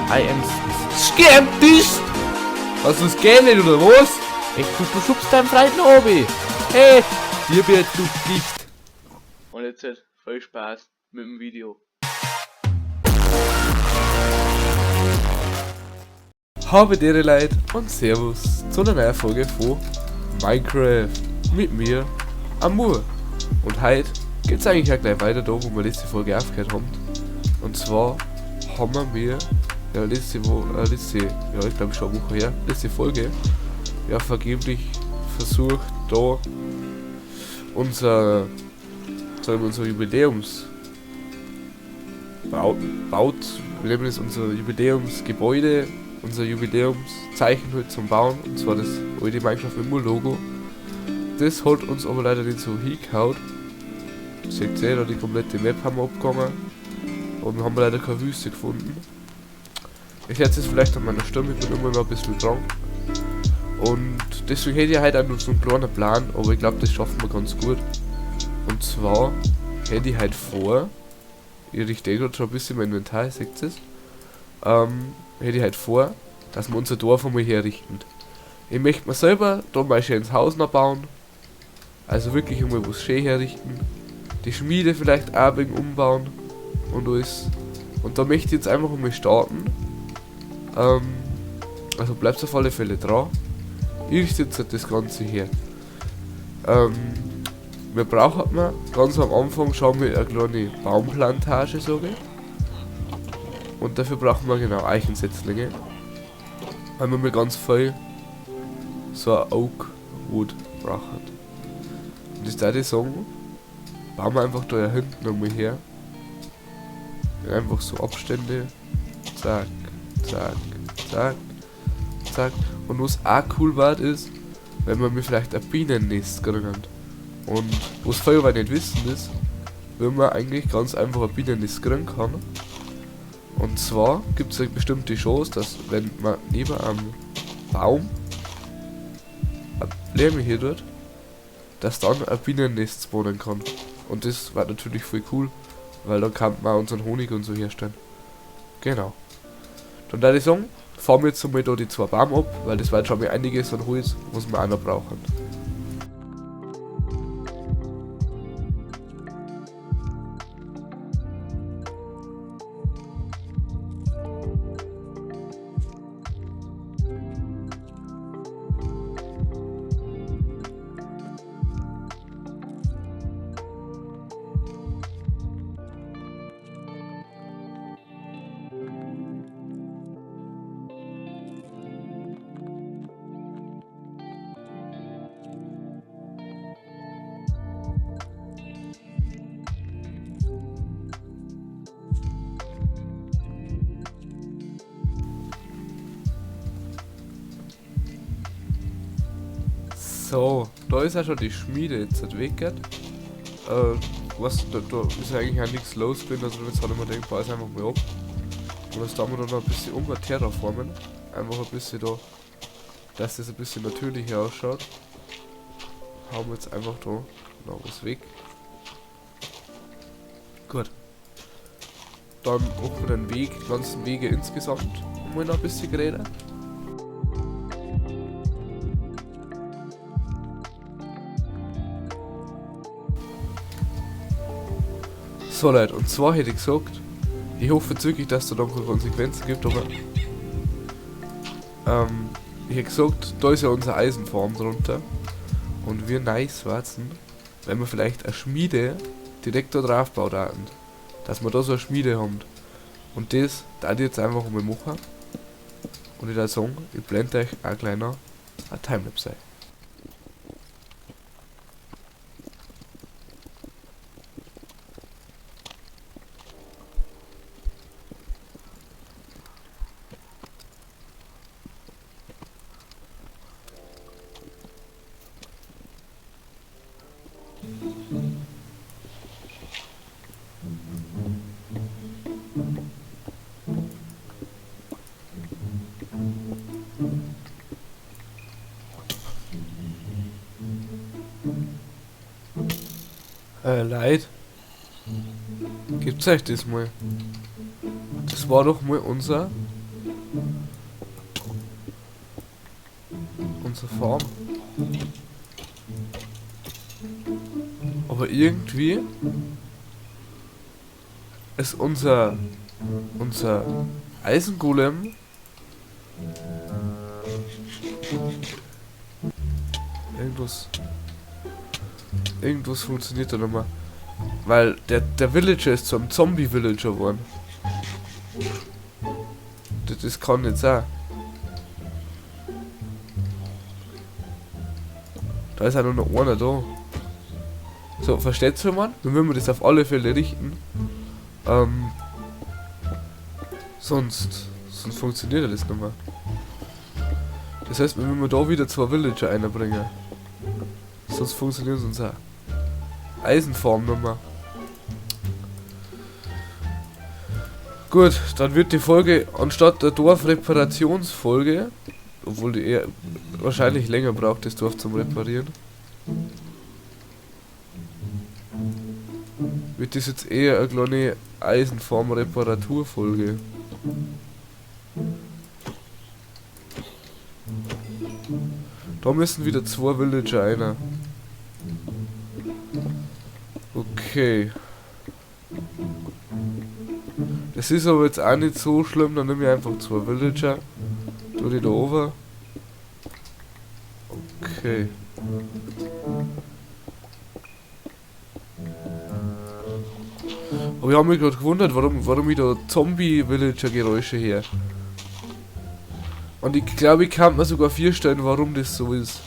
I am skeptisch! Was ist geht nicht, oder was? Echt, du schubst deinen Freund noch oben. Hey, dir wird du nicht. Und jetzt halt viel Spaß mit dem Video. Habe dere Leid und Servus zu einer neuen Folge von Minecraft mit mir, Amur. Und heute geht's eigentlich auch gleich weiter da, wo wir letzte Folge aufgehört haben. Und zwar haben wir ja letzte Woche, letzte, ja ich glaube schon eine Woche her, letzte Folge, ja vergeblich versucht, da unser, sagen wir, unser Jubiläums baut, wir nennen es unser Jubiläumsgebäude, unser Jubiläumszeichen halt zum Bauen, und zwar das alte Minecraft mit Logo. Das hat uns aber leider nicht so hingehauen. Seht ihr, da die komplette Map haben wir abgegangen und haben leider keine Wüste gefunden. Ich hätte es vielleicht an meiner Stimme, ich bin immer noch ein bisschen krank. Und deswegen hätte ich heute auch nur so einen kleinen Plan, aber ich glaube, das schaffen wir ganz gut. Und zwar hätte ich heute vor, ich richte gerade schon ein bisschen mein Inventar, seht ihr es? Hätte ich heute vor, dass wir unser Dorf einmal herrichten. Ich möchte mir selber da mal schön ins Haus noch bauen. Also wirklich einmal was schön herrichten. Die Schmiede vielleicht auch ein wenig umbauen und alles. Und da möchte ich jetzt einfach einmal starten. Also bleibt auf alle Fälle dran. Ich richte jetzt das Ganze her. Wir brauchen mal ganz am Anfang schauen wir eine kleine Baumplantage, sage ich. Und dafür brauchen wir genau Eichensetzlinge. Weil wir ganz viel so ein Oak Wood brauchen. Und das würde ich sagen, bauen wir einfach da hinten nochmal her. Einfach so Abstände. Zack, zack, zack, zack. Und was auch cool war, ist, wenn man mir vielleicht ein Bienennest kriegen. Und was viele aber nicht wissen ist, wenn man eigentlich ganz einfach ein Bienennest kriegen kann. Und zwar gibt es eine bestimmte Chance, dass wenn man neben einem Baum eine Blume hier tut, dass dann ein Bienennest spawnen kann. Und das war natürlich voll cool, weil dann kann man unseren Honig und so herstellen. Genau. Dann würde ich sagen, fahren wir jetzt einmal da die zwei Bäume ab, weil das war jetzt schon mal einiges an Holz, was wir auch noch brauchen. So, da ist ja schon die Schmiede jetzt weg. Was, da ist ja eigentlich auch nichts los bin, also jetzt hat ich mir gedacht, baue es einfach mal ab. Und jetzt da wir dann noch ein bisschen um terraformen. Einfach ein bisschen da, dass das ein bisschen natürlicher ausschaut. Hauen wir jetzt einfach da noch was weg. Gut. Dann machen wir den Weg, die ganzen Wege insgesamt mal noch ein bisschen geredet. So Leute, und zwar hätte ich gesagt, ich hoffe jetzt wirklich, dass es da noch keine Konsequenzen gibt, aber ich hätte gesagt, da ist ja unsere Eisenfarm drunter und wir nice warten, wenn wir vielleicht eine Schmiede direkt da drauf bauen würden, dass wir da so eine Schmiede haben. Und das da ich jetzt einfach mal machen. Und ich würde sagen, ich blende euch ein kleiner ein Timelapse ein. Leid. Gibt's euch das mal? Das war doch mal unser unsere Farm. Aber irgendwie ist unser Eisengolem irgendwas funktioniert da nochmal. Weil der Villager ist zu einem Zombie-Villager geworden. Das kann nicht sein. Da ist auch nur noch einer da. So, versteht's schon mal? Dann müssen wir das auf alle Fälle richten. Sonst funktioniert ja das nicht mehr. Das heißt, wir müssen da wieder 2 Villager einbringen. Sonst funktioniert es uns auch. Eisenfarm nicht mehr. Gut, dann wird die Folge anstatt der Dorfreparationsfolge, obwohl die eher wahrscheinlich länger braucht, das Dorf zum Reparieren, wird das jetzt eher eine kleine Eisenfarm-Reparaturfolge. Da müssen wieder 2 Villager einer. Okay. Das ist aber jetzt auch nicht so schlimm, dann nehme ich einfach 2 Villager. Tu die da oben. Okay. Aber ich habe mich gerade gewundert, warum ich da Zombie-Villager-Geräusche her. Und ich glaube, ich kann mir sogar vorstellen, warum das so ist.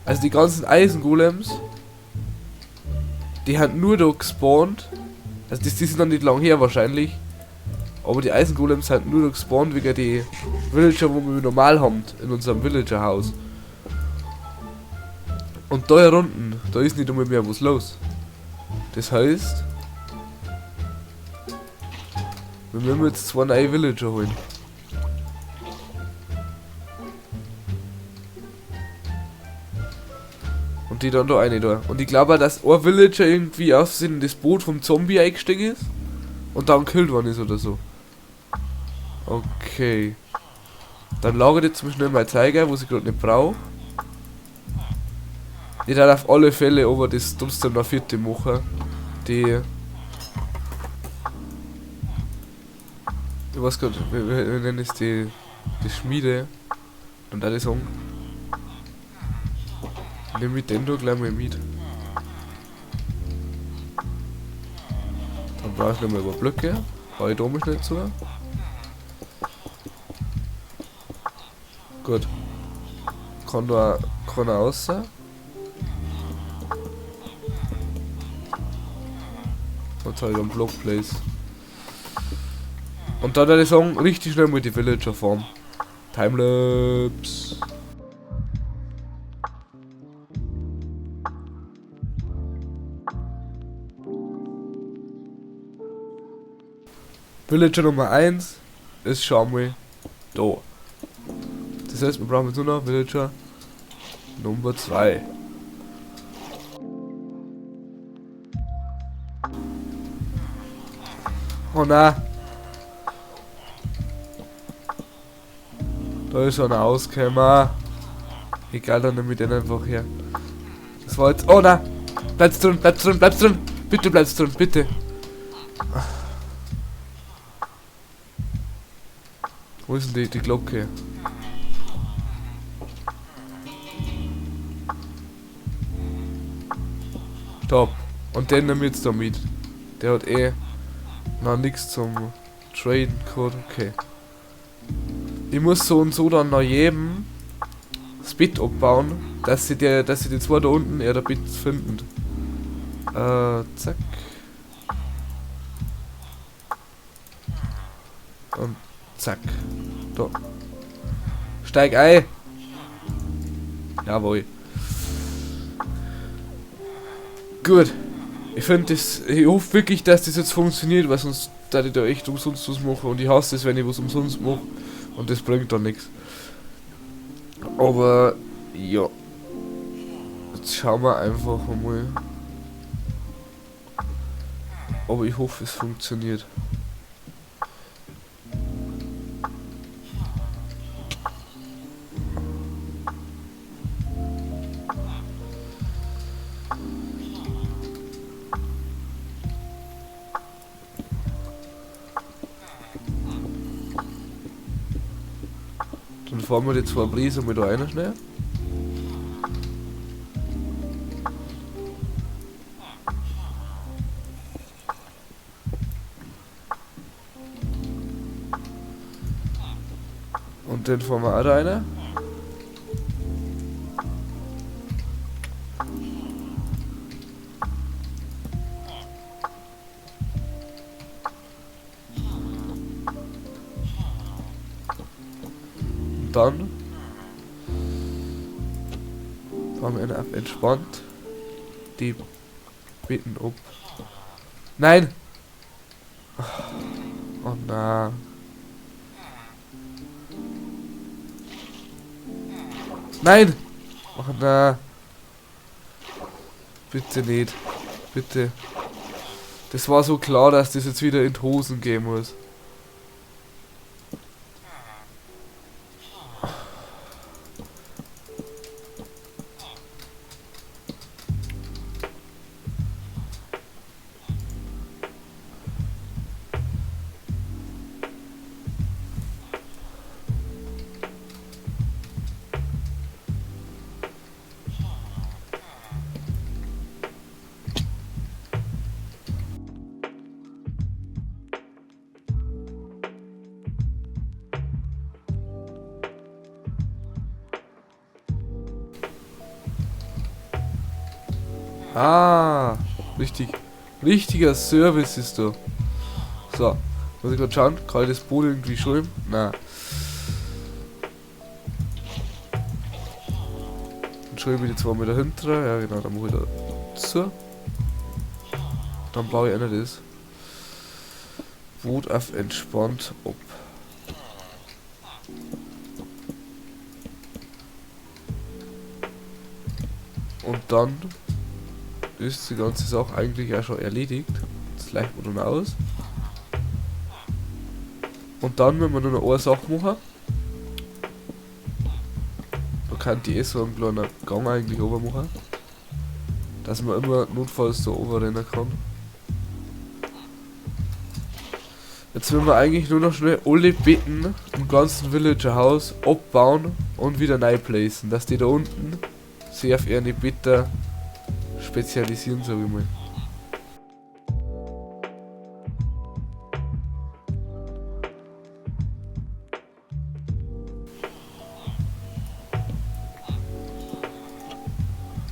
Also die ganzen Eisengolems, die haben nur da gespawnt. Also die sind noch nicht lang her wahrscheinlich. Aber die Eisengolems sind nur da gespawnt wegen die Villager, wo wir normal haben, in unserem Villager-Haus. Und da hier unten, da ist nicht einmal mehr was los. Das heißt, wir müssen jetzt 2 neue Villager holen. Und die dann da eine da. Und ich glaube auch, dass ein Villager irgendwie aus Versehen in das Boot vom Zombie eingestiegen ist und dann gekillt worden ist oder so. Okay. Dann lagere ich jetzt mal schnell mein Zeiger, was ich gerade nicht brauche. Ich darf auf alle Fälle aber das trotzdem noch vierte machen. Die. Ich weiß gar nicht, wir nennen es die Schmiede. Und da die sagen. Nehme ich den da gleich mal mit. Dann brauche ich nochmal über Blöcke. Hau ich da mal schnell zu. Gut. Kann da keiner raus. Jetzt habe ich einen Block Place. Und dann werde ich sagen, richtig schnell mit die Villager Farm. Timelapse. Villager Nummer 1 ist schon mal da. Das heißt, wir brauchen jetzt nur noch Villager Nummer 2. Oh nein. Da ist einer ausgekommen. Egal, dann nehme ich den einfach her. Das war jetzt. Oh nein! Bleib's drin, bleib's drin, bleib's drin! Bitte bleib's drin, bitte! Wo ist denn die Glocke? Stopp! Und den nehme ich jetzt da mit. Der hat eh noch nichts zum Traden gehabt. Okay. Ich muss so und so dann nach jedem das Bett abbauen, dass sie die zwei da unten eher Bett finden. Zack. Und zack. Da. Steig ein! Jawohl. Gut. Ich finde das. Ich hoffe wirklich, dass das jetzt funktioniert, weil sonst da ich da echt umsonst was mache und ich hasse es, wenn ich was umsonst mache. Und das bringt dann nichts. Aber ja. Jetzt schauen wir einfach einmal. Aber ich hoffe, es funktioniert. Dann fahren wir die zwei Brise mal da rein schnell. Und den fahren wir auch da rein. Dann fahren wir auf entspannt die Bitten ab. Nein! Oh nein. Nein! Oh nein. Bitte nicht. Bitte. Das war so klar, dass das jetzt wieder in die Hosen gehen muss. Ah, richtig. Richtiger Service ist da. So, muss ich grad schauen. Kann ich das Boot irgendwie schulden? Nein. Dann schulde ich die zwei Meter dahinter. Ja genau, dann mache ich da zu. Dann baue ich einer das Boot auf entspannt ab. Und dann ist die ganze Sache eigentlich auch schon erledigt. Das leicht man dann aus. Und dann, wenn wir nur noch eine Sache machen, da kann die eh so einen kleinen Gang eigentlich oben machen, dass man immer notfalls so oben rennen kann. Jetzt müssen wir eigentlich nur noch schnell alle Betten im ganzen Villager Haus abbauen und wieder neu placen, dass die da unten sich auf ihre Betten spezialisieren, sag ich mal.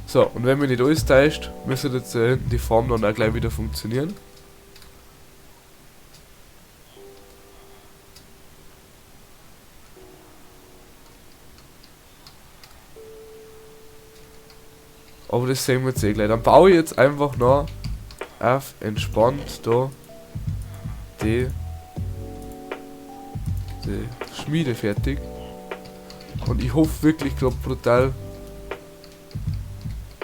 So, und wenn mich nicht alles täuscht, müsste jetzt da hinten die Farm dann auch gleich wieder funktionieren. Aber das sehen wir jetzt eh gleich. Dann baue ich jetzt einfach noch auf entspannt da die Schmiede fertig. Und ich hoffe wirklich grad brutal,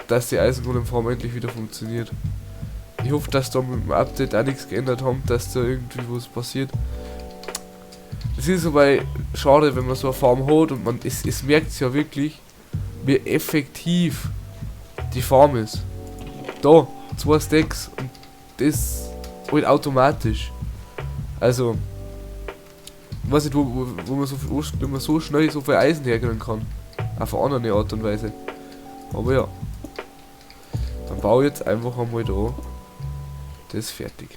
dass die Eisengolem-Farm endlich wieder funktioniert. Ich hoffe, dass da mit dem Update auch nichts geändert haben, dass da irgendwie was passiert. Es ist aber schade, wenn man so eine Farm hat und man es merkt ja wirklich, wie effektiv die Farm ist. Da, 2 Stacks und das halt automatisch. Also, ich weiß nicht, wo man so viel, wo man so schnell so viel Eisen herkriegen kann. Auf eine andere Art und Weise. Aber ja. Dann baue ich jetzt einfach einmal da das fertig.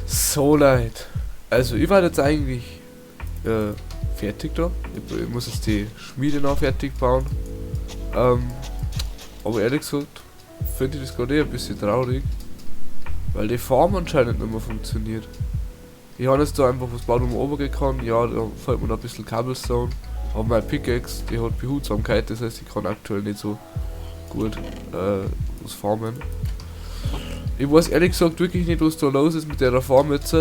So leid. Also ich war jetzt eigentlich fertig da. Ich muss jetzt die Schmiede noch fertig bauen. Aber ehrlich gesagt finde ich das gerade eh ein bisschen traurig, weil die Farm anscheinend nicht mehr funktioniert. Ich habe jetzt da einfach was bauen, wo man runtergehen kann. Ja, da fällt mir noch ein bisschen Cobblestone. Aber meine Pickaxe, die hat Behutsamkeit, das heißt, ich kann aktuell nicht so gut was farmen. Ich weiß ehrlich gesagt wirklich nicht, was da los ist mit der Farm jetzt.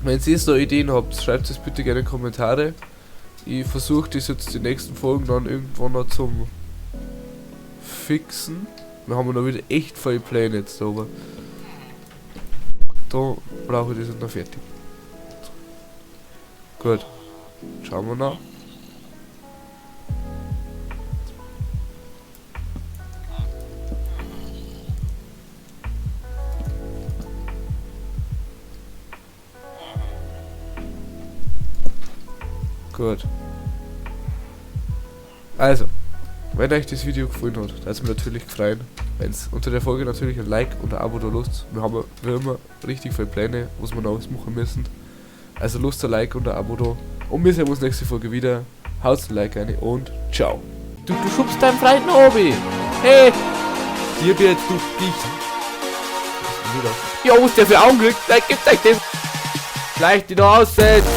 Wenn ihr so Ideen habt, schreibt es bitte gerne in die Kommentare. Ich versuche das jetzt die nächsten Folgen dann irgendwann noch zum Fixen. Wir haben noch wieder echt viele Pläne jetzt, aber da brauche ich das noch fertig. Gut. Schauen wir noch. Gut. Also, wenn euch das Video gefallen hat, dann ist mir natürlich gefreut, wenn's unter der Folge natürlich ein Like und ein Abo da lasst. Wir haben wie immer richtig viele Pläne, was wir noch alles machen müssen. Also lasst ein Like und ein Abo da. Und wir sehen uns nächste Folge wieder. Haut ein Like rein und ciao. Du schubst deinen Freund nach oben. Hey! Dir wird du dich. Ja, was der für Augen kriegt, dann gibt's euch das. Gleich die noch aussetzt.